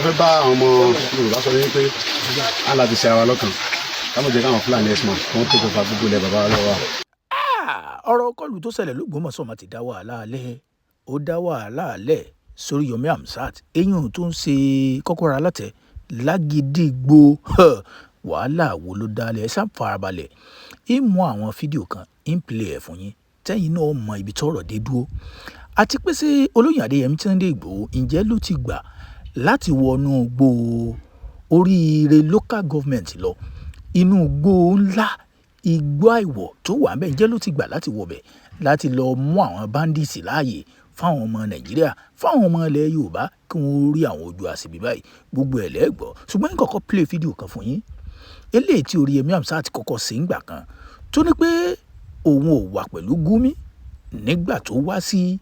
Fẹ́ bá àwọn ọmọ Yorùbá sọ ní pé á láti ṣe ara wa lọ́kàn, ká má jẹ́ káwọn Fúlàní herdsmen kí wọ́n tó kó fa gbogbo ilẹ̀ bàbá wa lọ́wọ́ wa. Ọ̀rọ̀ kọlù tó ṣẹlẹ̀ lÓgbómọ̀ṣọ́ mà ti dá wàhálà lẹ̀. Ó dá wàhálà lẹ̀ sórí Yomi Amzat, eyín tó ń ṣe kọ́kọ́rọ́ alátẹ lágídígbò. Wàhálà wo ló dálẹ̀? Ẹ ṣáà farabalẹ̀, ń mú àwọn fídíò kan ń play ẹ̀ fún yín, tẹ́yìn náà mọ ibi tọ́rọ̀ dé dúró. Àti pé ṣé olóyè Adéyẹmí Sunday Ìgbòho, ǹjẹ́ ló ti gbà láti wọnú igbó Oríire Local Government lọ, inú igbó ńlá, igbó àìwọ̀ tó wà ńbẹ̀? Ǹjẹ́ ló ti gbà láti wọbẹ̀ láti lọ mú àwọn bandits láàyè fáwọn ọmọ Nàìjíríà, fáwọn ọmọ ilẹ̀ Yorùbá, kí wọ́n rí àwọn ojú àṣebí báyìí? Gbogbo ẹ̀ lẹ́gbọ́, ṣùgbọ́n n kọ́kọ́ play fídíò kan fún yín, eléyìí tí Oríyọmí Hamzat kọ́kọ́ ṣe ń gbà kan, tó ní pé òun ò wà pẹ̀lú Gumi nígbà tó wá sí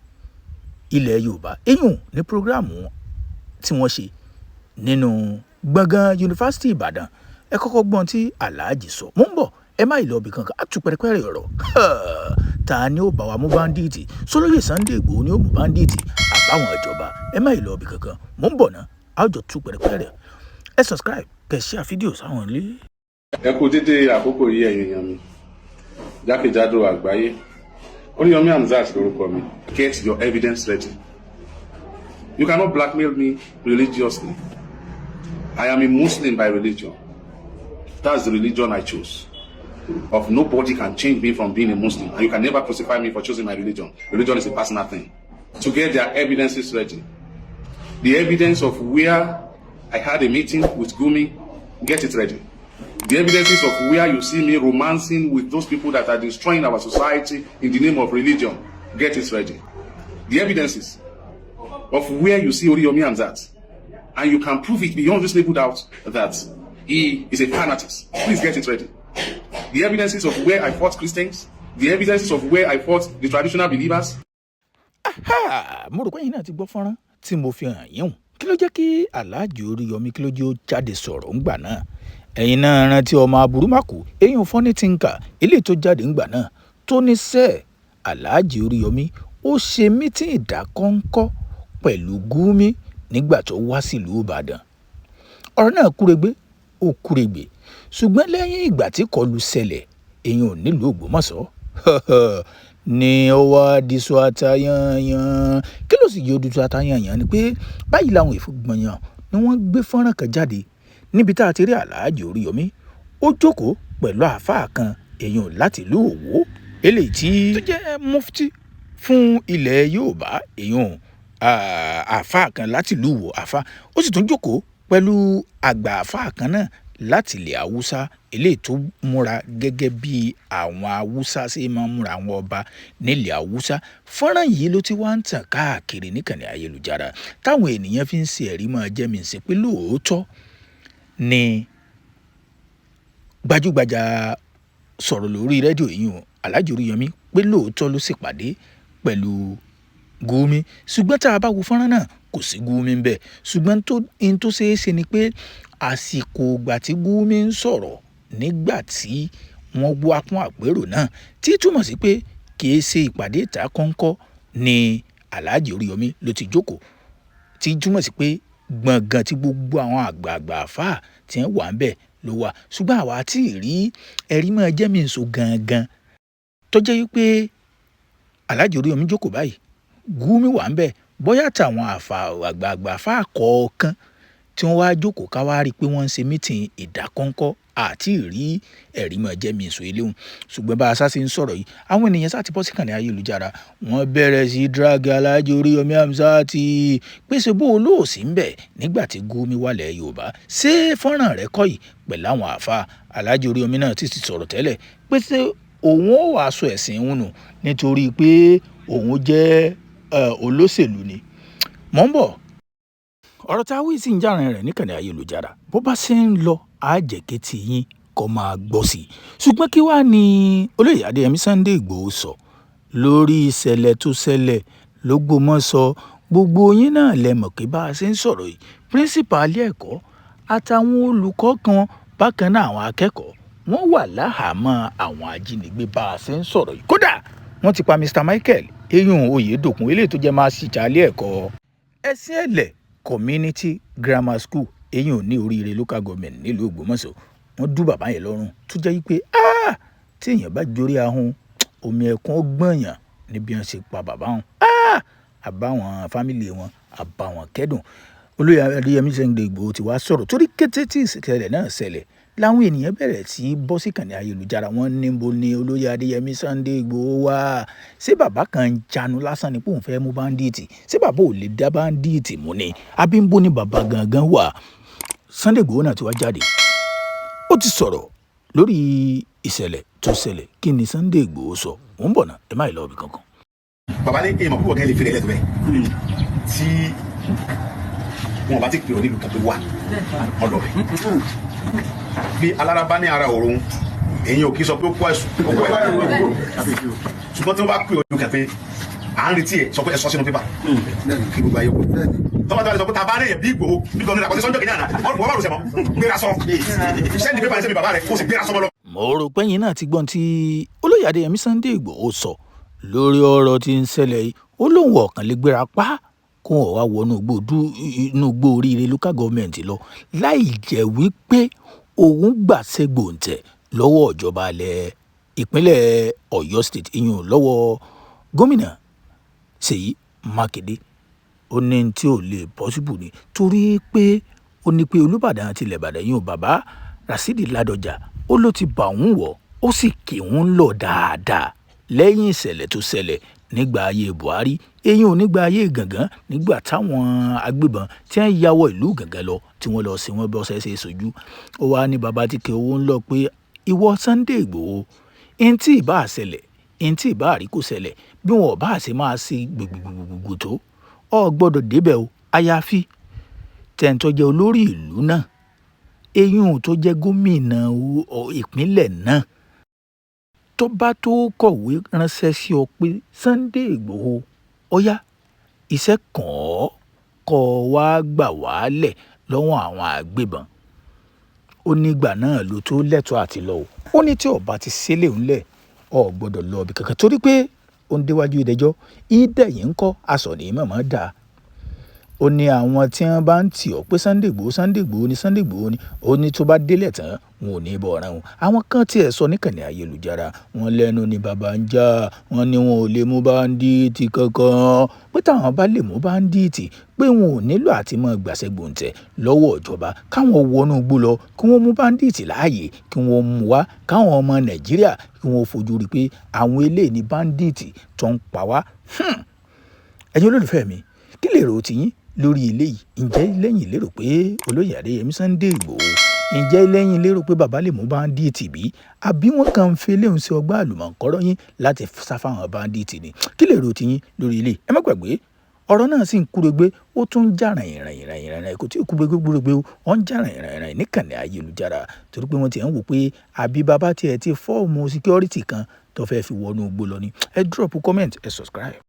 ilẹ̀ Yorùbá, eyín ní program tí wọ́n ṣe nínú gbọ̀ngàn Yunifásitì Ìbàdàn. Ẹ kọ́kọ́ gbọ́n tí Aláàjì sọ. Mò ń bọ̀, ẹ má ìlọ ibì kankan. Á tú pẹ́rẹ́pẹ́rẹ́ ọ̀rọ̀. Ta ni ó bá wa mú bandit? Sólóyè Sunday Ìgbòho ni ó mú bandit, àbáwọn ìjọba? Ẹ má ìlọ ibì kankan, mò ń bọ̀ ná. Á jọ tú pẹ́rẹ́pẹ́rẹ́. Ẹ subscribe, kẹ́ share fídíò sáwọn ilé. Ẹ kú dédé àkókò yìí, ẹ̀yin èèyàn mi jákèjádò àgbáyé. Oríyọmí Hamzat lórúkọ mi. Get your evidence ready. You cannot blackmail me religiously. I am a Muslim by religion. That's the religion I chose of. Nobody can change me from being a Muslim, and you can never crucify me for choosing my religion. Religion is a personal thing. To get their evidences ready, the evidence of where I had a meeting with Gumi, get it ready. The evidences of where you see me romancing with those people that are destroying our society in the name of religion, get it ready. The evidences of where you see Oriyomi Hamzat, and you can prove it beyond reasonable doubt that he is a fanatic, please get it ready. The evidences of where I fought Christians, the evidences of where I fought the traditional believers. Mo rò pé ẹ̀yin náà ti gbọ́ fọ́nrán tí mo fi hàn yín hùn. Kí ló jẹ́ kí Aláàjì Oríyọmí, kí ló jẹ́ ó jáde sọ̀rọ̀ ńgbà náà? Ẹ̀yin náà rántí ọmọ aburúmàkù, eyín Funny Thinker, eléyìí tó jáde ńgbà náà, tó ní sẹ́ẹ̀ Aláàjì Oríyọmí ó ṣe meeting ìdákọ́ńkọ́ pẹ̀lú Gumi nígbà tó wá sílùú Ìbàdàn. Ọ̀rọ̀ náà kúregbé, ó kúregbè, ṣùgbọ́n lẹ́yìn ìgbà tí kọlù ṣẹlẹ̀, èyàn ò nílùú Ògbómọ̀ṣọ́ ni ó wá diṣu atayanyan. Kí ló sì yóò diṣu atayanyan ni pé báyìí làwọn ìfúngbọ̀nyàn ni wọ́n gbé fọ́nrán kan jáde níbi tá a ti rí Aláàjì Oríyọmí, ó jókòó pẹ̀lú àáfàá kan, èèyàn láti ìlú Òwò, eléyìí tí tó jẹ́ mufti fún ilẹ̀ Yorùbá, èèyàn àáfàá kan láti ìlú Òwò àáfàá. Ó sì tún jókòó pẹ̀lú àgbà àáfàá kan náà láti ilẹ̀ Haúsá, eléyìí tó múra gẹ́gẹ́ bí àwọn Haúsá ṣe máa ń múra, àwọn ọba nílẹ̀ Haúsá. Fọ́nrán yìí ló ti wá ń tàn káàkiri níkànnì ayélujára, táwọn ènìyàn fi ń ṣe ẹ̀rí máa jẹ́ mi ṣe pé lóòótọ́ ni gbajúgbajà sọ̀rọ̀ lórí rédíò yìí o, Alhaji Oríyọmí, pé lóòótọ́ ló ṣèpàdé pẹ̀lú Gumi. Ṣùgbọ́n tá a bá wo fọ́nrán náà, kò sí Gumi ń bẹ̀. Ṣùgbọ́n n tó ṣeé ṣe ni pé àsìkò ìgbà tí Gumi ń sọ̀rọ̀ nígbà tí wọ́n wá fún àpérò náà, tí túmọ̀ sí pé kì í ṣe ìpàdé ìta kọ́ńkọ́ ni Alhaji Oríyọmí ló ti jókòó, tí túmọ̀ sí pé gbọ̀ngàn tí gbogbo àwọn àgbààgbà àfáà tí wọ́n wà ń bẹ̀ ló wà. Ṣùgbọ́n àwa tí ì rí ẹ̀rí máa jẹ́ mi nso gangan tó jẹ́ wípé Alhaji Oríyọmí jókòó báyìí, Gumi wà ń bẹ̀, bóyá tàwọn àgbààgbà àfáà kọ̀ọ̀kan tí wọ́n wá jókòó, ká wá rí i pé wọ́n ń ṣe meeting ìdákọ́ńkọ́, àti rí ẹ̀rí máa jẹ́ mi nso eléhùn. Ṣùgbọ́n bá a sá ṣe ń sọ̀rọ̀ yìí, àwọn ènìyàn sá ti bọ́ sí ìkànnì ayélujára, wọ́n bẹ̀rẹ̀ sí drag Alhaji Oríyọmí Hamzat pèsè bó olóòsì ń bẹ̀ nígbà tí Gumi wálẹ̀ Yorùbá. Ṣé fọ́nrán rẹ̀ kọ́ yìí pẹ̀lú àwọn àáfàá? Alhaji Oríyọmí náà ti sọ̀rọ̀ tẹ́lẹ̀ pé ṣé òun ó wàá sọ ẹ̀sìn òun nù nítorí pé òun jẹ́ olóṣèlú ni? Mò ń bọ̀. Ọ̀rọ̀ tá a wí sì ń jà rìn rẹ̀ níkànnì ayélujára. Bó bá ṣe ń lọ, á jẹ́ kétí yín kó máa gbọ́ sí i. Ṣùgbọ́n kí wàá ní olóyè Adéyẹmí Sunday Ìgbòho sọ lórí ìṣẹ̀lẹ̀ tó ṣẹlẹ̀ lÓgbómọ̀ṣọ́? Gbogbo yín náà lẹ mọ̀ pé bá a ṣe ń sọ̀rọ̀ yìí, principal ilé ẹ̀kọ́ àtàwọn olùkọ́ kan, bákan náà àwọn akẹ́kọ̀ọ́, wọ́n wà láhàámọ́ àwọn ajínigbé bá a ṣe ń sọ̀rọ̀ yìí. Kódà wọ́n ti pa Mr Michael eyín Oyèdòkun, eléyìí tó jẹ́ máa ṣìjà ilé ẹ̀kọ́ ẹ̀sìn ẹ̀lẹ̀. Community Grammar School, eyín ò ní Oríire Local Government nílùú Ògbómọ̀ṣọ́. Wọ́n dú bàbá yẹn lọ́rùn, tó jẹ́ wípé tí èèyàn bá jórí ahun, omi ẹ̀kún ó gbọ̀nyàn níbi wọ́n ṣe pa bàbá wọn. Àbáwọn family wọn, àbáwọn kẹ́dùn. Olóyè Adéyẹmí Sunday Igboho ti wá sọ̀rọ̀, torí kété tí ìṣẹ̀lẹ̀ náà ṣẹlẹ̀ láwọn ènìyàn bẹ̀rẹ̀ sí í bọ́ sí ìkànnì ayélujára. Wọn níbo ni Olóyè Adéyẹmí Sunday Igboho wà? Ṣé bàbá kan ń janu lásán ni pé òun fẹ́ mú bandit? Ṣé bàbá ò lè dá bandit mú ni? Àbí ń bó ni bàbá gangan wà? Sunday Igboho náà ti wá jáde, ó ti sọ̀rọ̀ lórí ìṣẹ̀lẹ̀ tó ṣẹlẹ̀. Kí ni Sunday Igboho sọ? Mò ń bọ̀ náà, ẹ má ì lọ ibì kankan. Bàbá ní èèmọ̀ púpọ̀ kẹ́ lè fi rẹ̀ lẹ́tọ̀ bẹ́ẹ̀ tí wọn bá ti pè ọ́ nílùú kan pé wà ọlọ́bẹ̀ bí alára bá ní ara òrùn, èyí ò kí sọ pé ó kó ẹ̀sùn ó kó ẹ̀, ṣùgbọ́n tí wọ́n bá pè ọ́ nílùú kan pé à ń retí ẹ̀, sọ pé ẹ sọ sínú pépà kí gbogbo ayé kó tọ́ba tó bá sọ pé ta bá rẹ̀ bí Ìgbòho bí gómìnà kò sí sọ́njọ́ kìnìún àná, wọ́n bá rò sẹ́mọ́ gbéra sọ send pépà ẹ̀ sẹ́mi bàbá rẹ̀ kó sì gbéra sọmọ lọ. Mo rò pé ẹ̀yin náà ti gbọ́n tí Olóyè Adéyẹmí Sunday Igboho sọ lórí ọ̀rọ̀ tí ń ṣẹlẹ̀ yìí. Ó lóun ọ̀kan lè gbéra pa kó wọn wá wọnú inú igbó Oríire Local Government lọ láì jẹ́ wípé òun gbàṣẹ gbòǹtẹ̀ lọ́wọ́ ìjọba alẹ́ ìpínlẹ̀ Ọ̀yọ́ State, ìyún lọ́wọ́ Gómìnà Ṣèyí Mákindé. Ó ní tí ò lè possible ni, torí pé ó ní pé Olúbàdàn àti ilẹ̀ Ìbàdàn yìí, bàbá Rasidi Ládọjà, ó ló ti bà òun wọ̀, ó sì kì òun lọ dáadáa lẹ́yìn ìṣẹ̀lẹ̀ tó ṣẹlẹ̀ nígbà ayé Buhari, eyín ò nígbà ayé Gàngán, nígbà táwọn agbébọn tí wọ́n ya wọ ìlú Gàngán lọ, tí wọ́n lọ sí wọn bí ọ̀sẹ̀ ṣe sojú. Ó wàá ní bàbá tí kì owó ń lọ pé ìwọ Sunday Igboho, ẹni tí ì bá ṣẹlẹ̀, ẹni tí ì bá rí kò ṣẹlẹ̀, bí wọn ò bá ṣe máa ṣe gbogbogbò tó, ọ gbọ́dọ̀ débẹ̀ o, àyàfi tẹ̀ǹtọ́ jẹ́ olórí ìlú náà, eyín tó jẹ́ gómìnà ìpínlẹ̀ náà, tó bá tó kọ̀wé ránṣẹ́ sí ọ pé Sunday Igboho, ó yá, iṣẹ́ kàn ọ́, kọ́ wá gbà wálẹ̀ lọ́wọ́ àwọn agbébọn, ó nígbà náà ló tó lẹ́tọ̀ọ́ àti lọ o. Ó ní tí ọba ti sílẹ̀ ńlẹ̀, ọ gbọ́dọ̀ lọ ibì kankan, torí pé ó ń déwájú ìdẹ́jọ́ ìdẹ̀yìn ńkọ́ aṣọ ní mọ̀mọ́ dáa. Ó ní àwọn tí wọ́n bá ń tì ọ́ pé Sunday Igboho, Sunday Igboho ni, Sunday Igboho ni, ó ní tó bá délẹ̀ tán, wọn ò ní bọ̀ ọ̀ràn wọn. Àwọn kan tiẹ̀ sọ níkànnì ayélujára, wọn lẹ́nu ni bàbá ń jà, wọn ní wọn ò lè mú bandit kankan, pé táwọn bá lè mú bandit, pé wọn ò nílò àti mọ́ gbàṣẹ gbòǹtẹ̀ lọ́wọ́ ìjọba, káwọn wọnú igbó lọ kí wọ́n mú bandit láàyè, kí wọ́n mú wá, káwọn ọmọ Nàìjíríà kí wọ́n fojú rí pé àwọn eléyìí ní bandit tó ń pa wá. Ẹ̀yin olólùfẹ́ mi, kí lè rò tiyín lórí eléyìí? Ǹjẹ́ lẹ́yìn lérò pé Olóyè Adéyẹmí Sunday Igboho, ǹjẹ́ lẹ́yìn lérò pé bàbá lè mú bandit bí? Àbí wọ́n kàn ń fi eléyìí sí ọgbà àlùmọ̀ǹkọ́rọ́ yín láti sá fáwọn bandit ni? Kí lè rò tiyín lórí eléyìí? Ẹ má gbàgbé, ọ̀rọ̀ náà sì ń kúregbé, ó tún ń jà ràyìnràyìnràyìnràyìn, kò tí ì kúregbé kúregbé, ó ń jà ràyìnràyìn níkànnì ayélujára, torí pé wọ́n ti ń wò pé àbí bàbá tiẹ̀ ti form security kan tó fẹ́ fi wọnú igbó lọ ni. Ẹ drop comment, ẹ subscribe.